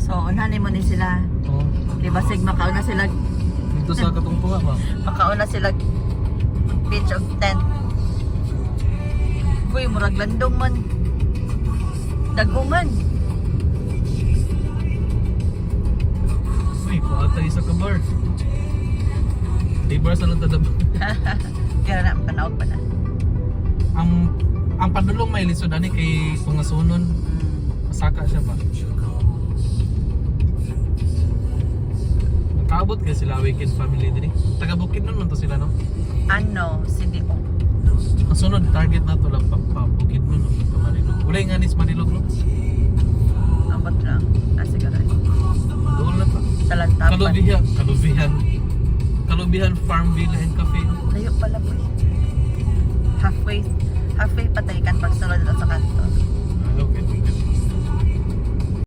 So, unhanin mo ni sila. Oh, Kay basig makauna sila, dito sa katong tunga ba? Makauna sila pitch og tent. Uy, murag landong man. Daguman. Uy, kuha isa ka bar. Di bar sa lang tadab. Kaya na, panaog pa na. Ang padulong may lisod ani kay tungasunon. Masaka siya ba? Nakaabot kay sila weekend family dinhi. Taga Bukidnon man to sila, no? Ano, CDO. Ang sunod target na to lang pa, pa Bukidnon no, pa Marilog. Wala nga nis Marilog, no? Abot lang. Ah, siguro. Doon na pa. Sa lantapan. Kalubihan, Kalubihan. Kalubihan Farm Villa and Cafe. Layo pala po eh. Halfway, halfway patay kan pagsulod na sa kanto. Ah, okay.